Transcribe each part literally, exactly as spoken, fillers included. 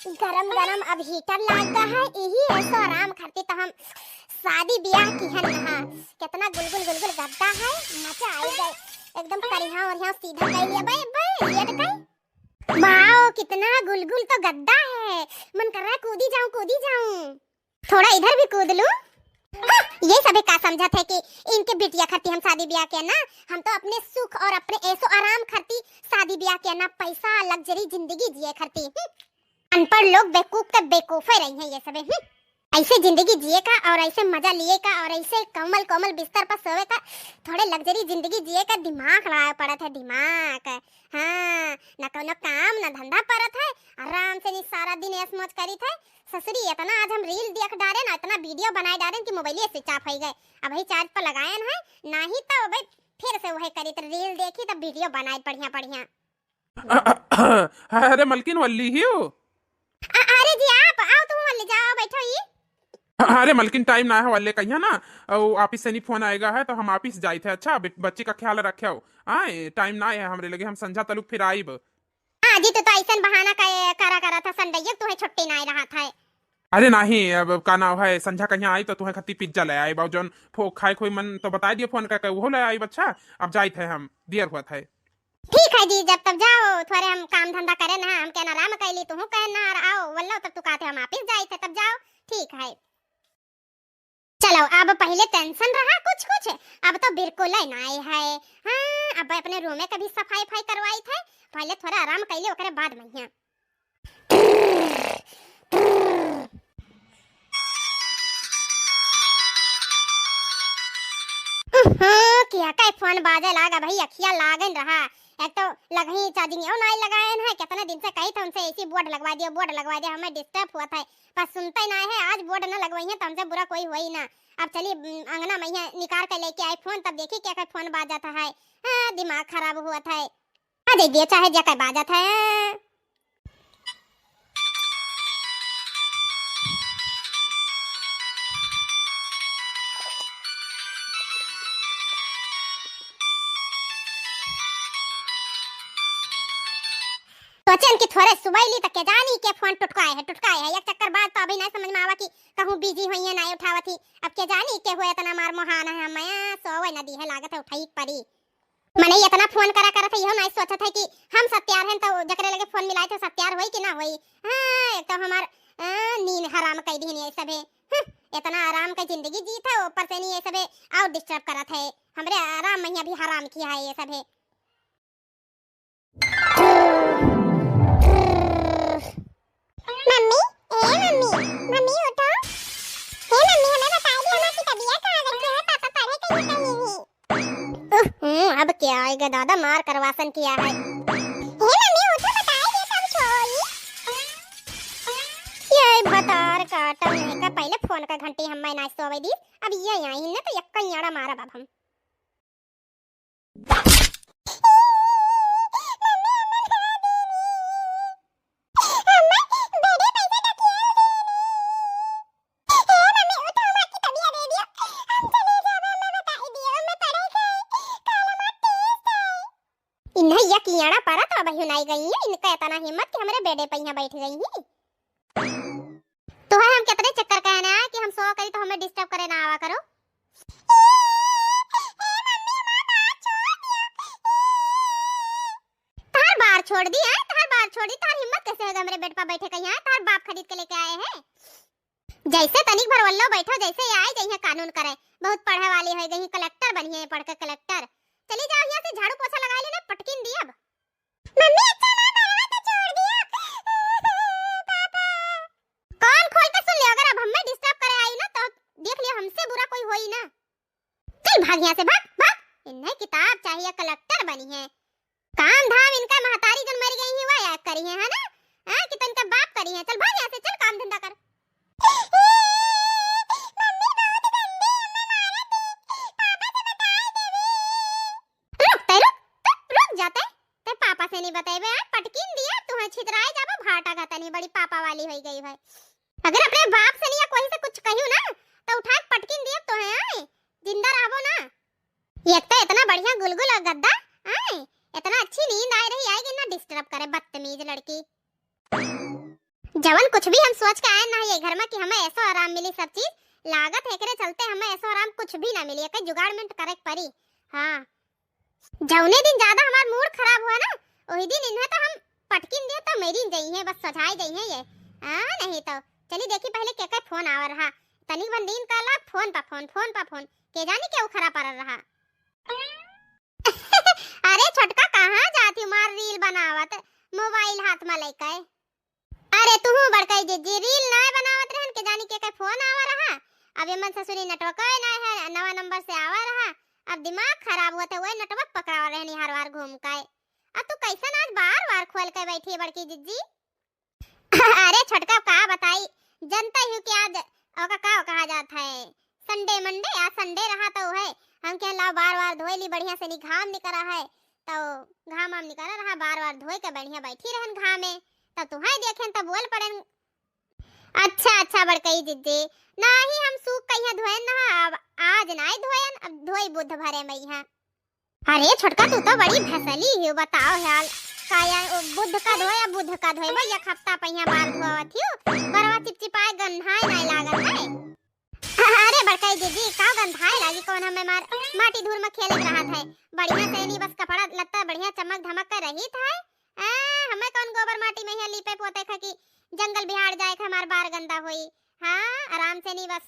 गरम गरम अब हीटर लाग गा है, यही ऐसो आराम खातिर तो हम शादी ब्याह किहन हा। कितना गुलगुल गुलगुल गद्दा है, मजा आई गए। एकदम करिहा और यहाँ सीधा कर लिया, बे बे लेट गए। वाओ, कितना गुलगुल तो गद्दा है, मन कर रहा है कूदी जाऊं, कूदी जाऊं। थोड़ा इधर भी कूद लूं। हाँ, ये सभी का समझत है कि इनके बिटिया खातिर हम शादी ब्याह किया ना, हम तो अपने सुख और अपने ऐसो आराम खातिर शादी ब्याह किया ना, पैसा लग्जरी जिंदगी जिए खातिर। हम्म। अनपढ़ लोग बेवकूफ के बेवकूफे रही हैं ये सभी। हम्म। ऐसे जिंदगी जिए का और ऐसे मजा लिए का और ऐसे कोमल कोमल बिस्तर पर सोवे का, थोड़े लग्जरी जिंदगी जिए का दिमाग लगावे पड़त है, दिमाग। हाँ, न कोनो काम न धंधा परत है, आराम से नी सारा दिन ऐश मौज करीत है। ससुरी, इतना आज हम रील देख डारेन, इतना वीडियो बनाए डारेन कि मोबाइल switch off हो गए। अबही charge पर लगाएन है, नाही तो अबे फिर से वही करीत, रील देखी तो वीडियो बनाए बढ़िया बढ़िया। अरे मलकिन, वल्ली ही हो? अ-, अरे जी, आप आओ, तुम वल्ली जाओ, बैठो ही। अरे मलकिन, टाइम ना है वल्ले कहिया ना, वो ऑफिस से नी फोन आएगा है तो हम ऑफिस जाइत है। अच्छा, बे-, बच्ची का ख्याल रखे हो। आए, टाइम ना है हमरे लगे, हम संझा तलुक फिर आइब। हाँ जी, तू तो ऐसन बहाना करे, करा करा था, संडे तुहे छुट्टी ना रहा था। अरे नाही, अब का नाव है, संझा कहिया आई तो तुहे खत्ती पिज्जा ले आइब, और जौन फो-, खाए खोई मन तो बताए दियो फोन करके, वो ले आइब। अच्छा, अब जाइत है हम, देर हुआ था। ठीक है जी, जब तब जाओ, थोड़े हम काम धंधा करे ना, हम कहना आराम कैली, तुहू कहे ना, और आओ, वल्लो तब तू कहते हम ऑफिस जाइत है, तब जाओ। ठीक है। चलो, अब पहले टेंशन रहा कुछ कुछ, अब तो बिल्कुल ही नाई है। हाँ, अब अपने रूमे के भी सफाई फाई करवाई थे, पहले थोड़ा आराम कैले, ओकरे बाद मैया। उहुं, किया का फोन बाजे लागा भाई, अखिया लागन रहा। एक तो लगही चार्जिंग यो नाई लगाएन है, कितने दिन से कही था उनसे, एसी बोर्ड लगवा दियो, बोर्ड लगवा दियो, हमें डिस्टर्ब हुआ था। पर सुनते ही ना है, आज बोर्ड न लगवाई है तो हमसे बुरा कोई हुआ ही ना। अब चली, उम, अंगना में यहाँ निकाल के लेके आई फोन, तब देखी क्या का फोन बाजत है। हाँ, दिमाग खराब हुआ था। आ जाइए, चाहे जा के बाजत है। सोचेन कि थोड़े सुबह ली तो के जानी के फोन टुटकाए है, टुटकाए है। एक चक्कर बाद तो अभी नहीं समझ में आवा कि कहूँ बिजी हुई है, नहीं उठावत ही। अब के जानी के हुए इतना मार मोहान है, हमें सोवे न दी है, लागत है उठाई पड़ी। मने इतना फोन करा करत है, इहो नहीं सोचत है कि हम सत्यार हैं तो जकरे लगे फोन मिलाए थे सत्यार होई कि ना होई। हाँ, एक तो हमार, आ, नींद हराम कई दीन ये सभे। हम्म, इतना आराम का जिंदगी जीत है, ऊपर से नहीं ये सभे और डिस्टर्ब करत है। हमरे आराम में भी हराम किया है ये सभे। मम्मी, ए मम्मी, मम्मी उठो। हे मम्मी, हमें बताई दी हमारी तबीयत का, आज के पापा पढ़े कहीं कहीं ही। उह, हम्म, अब क्या आएगा दादा, मार करवासन किया है। हे मम्मी उठो, बताई दे सब सोई। ये भतार काटा नहीं का, पहले फोन का घंटी हम मैं ना सोवे दी, अब ये आई न तो यक्का याड़ा मारब अब हम। इन्हें यक याड़ा परत अब हिनाई गई है, इनका इतना हिम्मत कि हमरे बेडे पे यहाँ बैठ गई हैं। तो है हम कितने चक्कर कहना है कि हम सो करी तो हमें डिस्टर्ब करे ना आवा करो। तार बार छोड़ दी है, तार बार छोड़ दी, तार हिम्मत कैसे होगा हमरे बेड पर बैठे कहीं है, तार बाप खरीद के लेके आए हैं। जैसे तनिक भर वल्लो बैठो, जैसे ये आए जइहे कानून करे, बहुत पढ़े वाली हो गई, कलेक्टर बनी है, पढ़ के कलेक्टर। चली जाओ यहाँ से, झाड़ू पोछा लगा लेना, पटकिन दी अब। मम्मी, अच्छा ना, बरवा तो छोड़ दियो। पापा। कान खोल के सुन लियो, अगर अब हमें डिस्टर्ब करे आई ना, तो देख लियो, हमसे बुरा कोई होई ना। चल भाग यहाँ से, भाग, भाग। इन्हें किताब चाहिए, कलेक्टर बनी है। काम धाम इनका महतारी जन मर गई है, वह याद करी है, है ना? हाँ, कि तो इनका बाप करी है। चल भाग यहाँ से, चल काम धंधा कर। मम्मी बहुत गंदी, अम्मा मारत है। पापा से बताई देवी। रुक, तै रुक, तै रुक जाते। तै पापा से नहीं बताइबे, आज पटकिन दिया, तुहे छितराए जाबो, भाटा का तनी बड़ी पापा वाली होई गई है। अगर अपने बाप से नहीं या कोई से कुछ कहियो ना, तो उठा के पटकिन दिया तुहे, आए, जिंदा रहबो ना। एक तो इतना बढ़िया गुलगुल और गद्दा, आए, इतना अच्छी नींद आए रही, आएगी ना डिस्टर्ब करे, बदतमीज लड़की। जवन कुछ भी हम सोच के आए ना ये घर में कि हमें ऐसो आराम मिली सब चीज, लागत है एकरे चलते हमें ऐसो आराम कुछ भी ना मिली, एके जुगाड़मेंट करे के परी। हाँ, जौने दिन ज्यादा हमार मूड खराब हुआ ना, वही दिन इन्हें तो हम पटकिन दियो तो मेरी जइहे, बस सझाई जइहे ये। हाँ, नहीं तो चली देखी पहले के के फोन आवर रहा। तनिक भर नींद का लाग, फोन पा फोन, फोन पा फोन, के जानी के उखरा परल रहा। अरे छोटका, कहाँ जात ही मार रील बनावत, मोबाइल हाथ में लेके? अरे तुहू बड़कई जिज्जी, रील नाय बनावत रहन, के जानी के के फोन आवा रहा। अब एमन ससुरी नेटवर्क नाय है, नवा नंबर से आवा रहा। अब दिमाग खराब होत है, वही नेटवर्क पकड़ावा रहनी हर बार घूम के। अब तू कैसन आज बार बार खोल के बैठी है बड़की जिज्जी? अरे छोटका का बताई, जनता ही कि आज ओका का कहा जात है, संडे मंडे, आज संडे रहा तो है, हम कहे लाओ बार बार धोई ली, बढ़िया से नी घाम निकरा है, तो घाम आम निकरा रहा, बार बार धोई के बढ़िया बैठी रहन घामे, तो तुहाई देखेन तो बोल पड़ेन। अच्छा अच्छा बड़कई जिज्जी, नाही हम सूख कहिया धोएन ना, अब आज नाय धोएन, अब धोई बुध भरे मइहा। अरे छोटका, तू तो बड़ी भसली हियो, बताओ हाल। का या, ओ, बुध का धोए या बुध का धोए, भाई एक हफ्ता पहिया बार धोवत हियो, बरवा चिपचिपाए गन्हाए नाय लागत है। अरे बड़कई जिज्जी, का गंधाए लागी, कौन हमें मार, माटी धूर में खेले रहत है, बढ़िया से नी बस कपड़ा लत्ता बढ़िया चमक धमक के रहित है। आ, हमें कौन गोबर माटी में है लीपे पोते खा कि जंगल बिहार जाए खा हमार बार गंदा होई। हाँ, आराम से नी बस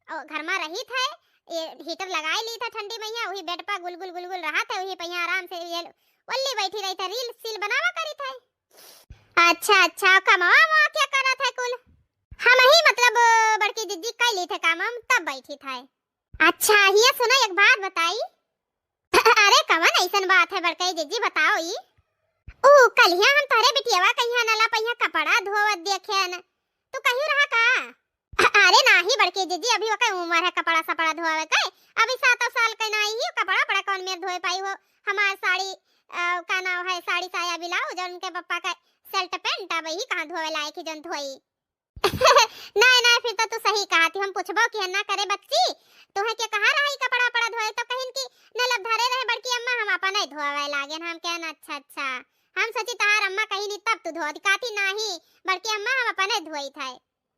ओ, घर में रहित है, ये हीटर लगाए ली था ठंडी मइहा, वही बेड पर गुलगुल गुलगुल रहत है, वही पहिया आराम से ये ओल्ली बैठी रही था, रील सील बनावा करी था। अच्छा अच्छा, कमावा मवा क्या करत है कुल? हम ही मतलब बड़की जिज्जी कई ली थे काम, हम तब बैठी था। अच्छा हिया सुना, एक बात बताई। अरे कवन ऐसन बात है बड़कई जिज्जी, बताओ ई। ऊ कलिया हम तोहरे बिटियावा कहिया नला पहिया कपड़ा धोवत देखेन, तू कहियो रहा का? अरे नाही बड़की जिज्जी, अभी ओके उमर है कपड़ा सपड़ा धोवे के, अभी सातों साल के नाही ही, कपड़ा पड़ा कौन मेर धोए पाई हो? हमार साड़ी, अ, का नाव है, साड़ी साया ब्लाउज और उनके पप्पा का शर्ट पैंट, अब ही कहाँ धोवे लायक ही जौन धोई। नहीं नहीं, फिर तो तू सही कहा थी, हम पूछबो कि ना करे बच्ची, तोहे के कहा रहा ई कपड़ा पड़ा धोए, तो कहिन कि नलब धरे रहे बड़की अम्मा, हम अपन नहीं धोवे लागे, हम कहन अच्छा अच्छा, हम सोची तहार अम्मा कहीं नहीं तब तू धो दी, काथी नाही बड़की अम्मा, हम अपने धोई था।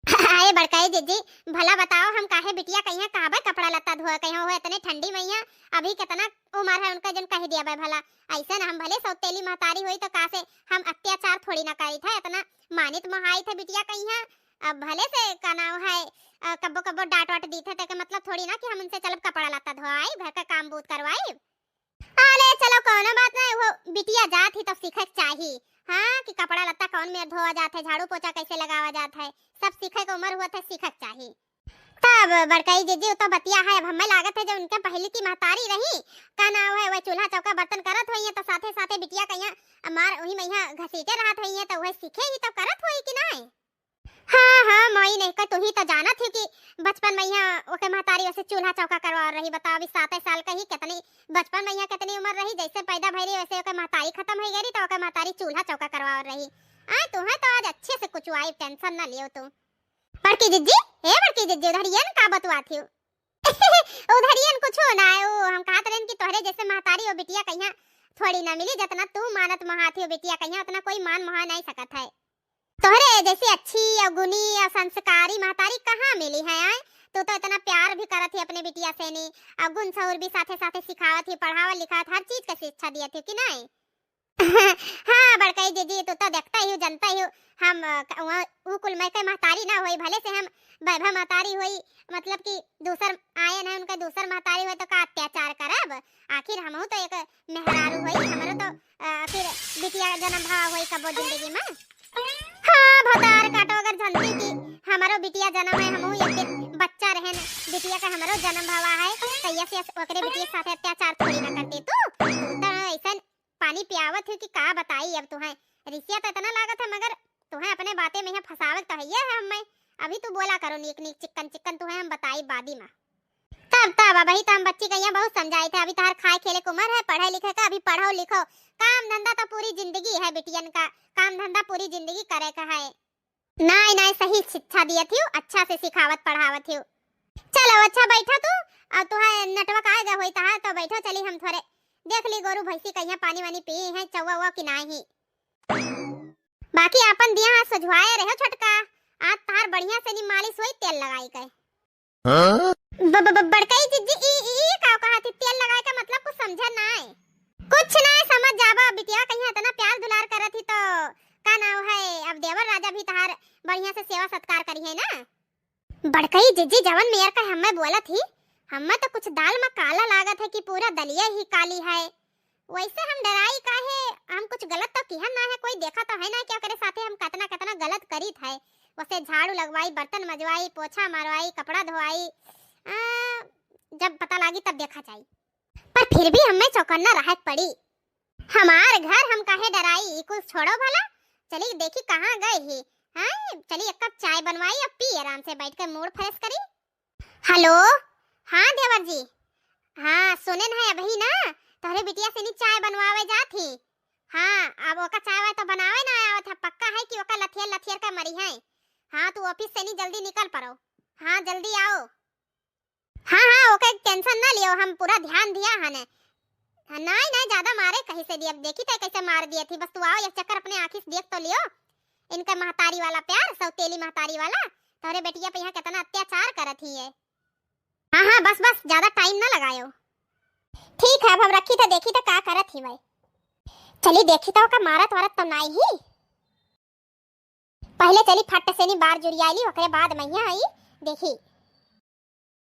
अरे बड़कई जिज्जी, भला बताओ, हम काहे बिटिया कहिया कहबे कपड़ा लत्ता धोए कहिया हो इतने ठंडी मइहा, अभी कितना उमर है उनका जन कह दिया बे भला। ऐसे ना हम भले सौतेली महतारी होई तो का से हम अत्याचार थोड़ी ना करी था, इतना मानित मोहाई थे बिटिया कहिया। अब भले से का नाव है, अ, कब्बो कब्बो डांट वाट दी थे, तेके मतलब थोड़ी ना कि हम उनसे चलब कपड़ा लत्ता धोआई, घर का काम बूत करवाई। अरे चलो कौनो बात नहीं, वो बिटिया जात ही तो सीखे के चाही। हाँ, कि कपड़ा लत्ता कौन मेर धोआ जात है, झाड़ू पोछा कैसे लगावा जात है, सब सीखे के उम्र हुआ था, सीखे के चाही। तब बड़कई जिज्जी, उ तो बतिया है, अब हमें लागत है जो उनके पहले की महतारी रही, का नाव है, वह चूल्हा चौका बर्तन करत होइए तो साथे साथे बिटिया कहिया मार वही मइहा घसीटे रहत होइए तो वह सीखे ही तो करत होई कि नहीं? हाँ हाँ माई, नहीं का तू ही तो जानत ही कि बचपन मइहा ओके महतारी वैसे चूल्हा चौका करवा रही। बताओ अभी सात साल का ही, कितनी बचपन मइहा कितनी उम्र रही, जैसे पैदा भई रही वैसे ओके महतारी खत्म हो गई रही तो ओके महतारी चूल्हा चौका करवा रही। आ तू है तो आज अच्छे से कुछ आई, टेंशन ना लियो तू। बड़की जिज्जी, ए बड़की जिज्जी, उधर ये न का बतुआ थी? उधर ये न कुछ ना है, वो हम कहत रहन कि तोहरे जैसे महतारी वो बिटिया कहिया थोड़ी ना मिली, जितना तू मानत मोहात ही वो बिटिया कहिया उतना कोई मान मोहा नहीं सकत है। तोहरे जैसी अच्छी और गुनी और संस्कारी महतारी कहाँ मिली है, आए? तू तो इतना प्यार भी करत ही अपने बिटिया से नी, और गुण सहूर भी साथे साथे सिखावत ही, पढ़ावत लिखावत हर चीज का शिक्षा दियत ही कि नहीं? हाँ बड़कई जिज्जी, तू तो देखता ही हो, जनता ही हो, हम, अ, क-, वहाँ उ कुल में के महतारी ना होई, भले से हम वैभव महतारी होई, मतलब कि दूसर आयन है उनका दूसर महतारी होई तो का अत्याचार करब? आखिर हमहू तो एक मेहरारू होई, हमरो तो, अ, फिर बिटिया जन्म भवा होई कबो जिंदगी में। हाँ भतार काटो, अगर जनती कि हमरो बिटिया जन्म है, हमहू एक दिन बच्चा रहन, बिटिया का हमरो जन्म भवा है, तो यस यस ओकरे बिटिया के साथे अत्याचार थोड़ी ना करती तू। तू तो ऐसन पानी पियावत ही कि का बताई अब तुहें। रिसिया तो इतना लागत है, मगर तुहें अपने बातें में यहाँ फंसावे तो है ये है हमें। अभी तू बोला करो नीक नीक, चिक्कन चिक्कन तुहें हम बताई बादी में। तब तब अबही तो हम बच्ची कहिया बहुत समझाई थे, अभी तहार खाए खेले के उम्र है, पढ़े लिखे का, अभी पढ़ो लिखो, काम धंधा तो पूरी जिंदगी है बिटियन का, काम धंधा पूरी जिंदगी करे का है। नाय नाय, सही शिक्षा दियत हियो, अच्छा से सिखावत पढ़ावत हियो। चलो अच्छा बैठा तू, और तुहार नेटवर्क आ गया होई तहार तो बैठो, चली हम थोड़े देख ली गोरू भैंसी कहिया पानी वानी पिए हैं, चौवा उवा कि नाही। बाकी आपन दिया हाथ सझुआए रहो छोटका, आज तहार बढ़िया से नी मालिश होई तेल लगाई के। हाँ? ब-, ब-, ब-, बड़कई जिज्जी, ई, ई, ई का कहा थी? तेल लगाए का मतलब कुछ समझा ना है। कुछ ना समझ जाबा बिटिया, कहीं इतना प्यार दुलार करत ही तो का नाव है, अब देवर राजा भी तहार बढ़िया से सेवा सत्कार करी है ना। बड़कई जिज्जी जवन मेयर का हमें बोलत ही, हमें तो कुछ दाल में काला लागत है कि पूरा दलिया ही काली है। वैसे हम डराई काहे, हम कुछ गलत तो किहन ना है, कोई देखा तो है ना कि ओकरे साथे हम कितना कितना गलत करीत है। वैसे झाड़ू लगवाई, बर्तन मजवाई, पोछा मारवाई, कपड़ा धोवाई, आ, जब पता लागी तब देखा जाई। पर फिर भी हमें चौकन्ना रहे के पड़ी। हमार घर हम काहे डराई, ई कुल छोड़ो भला, चली देखी कहाँ गए ही। हाँ, चली एक कप चाय बनवाई, अब पी आराम से बैठ के मूड फ्रेश करी। हेलो, हाँ देवर जी, हाँ सुने न है अबही ना, तोहरे बिटिया से नी चाय बनवावे जात ही। हाँ, अब ओका चाय वाय तो बनावे ना आवत है, पक्का है कि ओका लथियर लथियर का मरी है। हाँ, तू ऑफिस से नी जल्दी निकल पड़ो। हाँ, जल्दी आओ। हाँ, हाँ, ओके टेंशन ना लियो, हम पूरा ध्यान दिया हने। हाँ, नाई, नाई, ज्यादा मारे कहीं से दिए, अब देखी तो कैसे मार दिए थी। बस तू आओ, एक चक्कर अपने आँखी से देख तो लियो। इनका महतारी वाला प्यार, सौतेली महतारी वाला, तोहरे बेटिया पे यहाँ कितना अत्याचार करत ही है। हाँ, हाँ, बस, बस, ज्यादा टाइम ना लगायो। ठीक है, अब हम रखी तो देखी तो का करत ही भाई। चली देखी तो का मारत वारत तो नाई ही। पहले चली फट से नी बार जुरियाली, ओकरे बाद मैया आई, देखी।